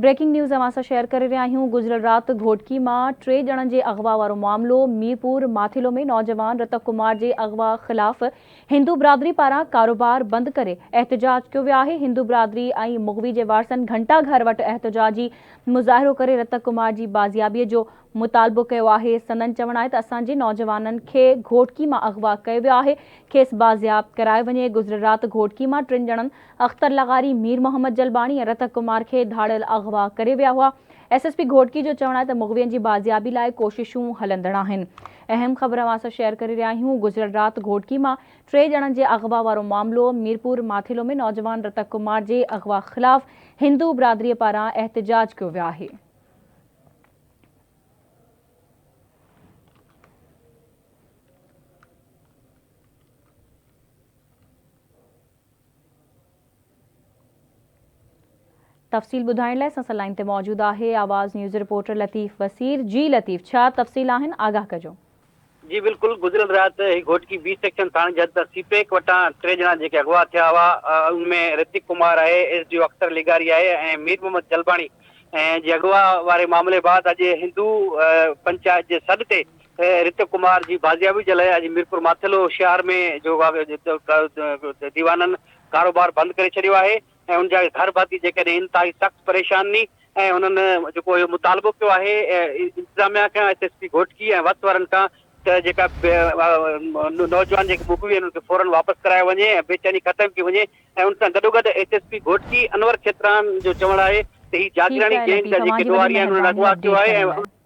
Breaking news اوهان سان share ڪري رهيا آهيون گذريل رات گهوٽڪي مان ٽي ڄڻن جي اغوا وارو معاملو ميرپور ماٿيلو ۾ نوجوان رتڪ ڪمار جي اغوا خلاف هندو برادري پاران ڪاروبار بند ڪري احتجاج ڪيو ويو آهي هندو برادري ۽ مغوي جي وارثن گهنٽا گهر وٽ احتجاجي مظاهرو ڪري رتڪ ڪمار جي بازيابي جو مطالبو ڪيو آهي سندن چوڻ آهي ته اسان جي نوجوانن کي گهوٽڪي مان اغوا ڪيو ويو آهي کيس بازياب ڪرايو وڃي گذريل رات گهوٽڪي مان ٽن ڄڻن اختر لغاري، مير محمد جلباڻي ۽ رتڪ ڪمار کي ڌاڙيل اغوا ڪري ويا هئا. ايس ايس پي گهوٽڪي جو چوڻ آهي ته مغوين جي بازيابي لاء ڪوششون هلندڙ آهن. اهم خبر اوهان سان شيئر ڪري رهيا آهيون گذريل رات گهوٽڪي مان ٽي ڄڻن جي اغوا وارو معاملو ميرپور ماٿيلو ۾ نوجوان رتڪ ڪمار جي اغوا خلاف هندو برادري پاران احتجاج ڪيو ويو آهي. تفصيل ٻڌائڻ لاء اسان سان لائين تي موجود آهي آواز نيوز رپورٽر لطيف وسير جي لطيف ڇا تفصيل آهن آگاهه ڪجو. جي بلڪل گذريل رات هي گهوٽڪي بي سيڪشن ٿاڻي جي حد سي پيڪ وٽان ٽي ڄڻا جيڪي اغوا ٿيا هئا ان ۾ رتڪ ڪمار آهي ايس ڊي او اختر لغاري آهي ۽ مير محمد جلباڻي جي اغوا واري معاملي بعد اڄ هندو پنچائت جي سڏ تي رتڪ ڪمار جي بازيابي جي لاء اڄ ميرپور ماٿيلو شهر ۾ جو ديوانن ڪاروبار بند ڪري ڇڏيو آهي ۽ ان جا گهر ڀاتي جيڪڏهن انتهائي سخت پريشاني ۽ انهن جيڪو اهو مطالبو ڪيو آهي انتظاميا کان ايس ايس پي گهوٽڪي ۽ وس وارن کان ته جيڪا نوجوان جيڪي مغوي آهن انهن کي فورن واپس ڪرايو وڃي ۽ بيچيني ختم ڪئي وڃي ۽ ان سان گڏوگڏ S S P Ghotki Anwar Khetran جو چوڻ آهي ته هي ٺيڪ جاگيراڻي آهي گينگ لطيف جا اوهان جيڪي جي وڏي ڏوهاري آهن انهن مهرباني اغوا ڪيو اپڊيٽ آهي ڪرڻ ۽ لاء.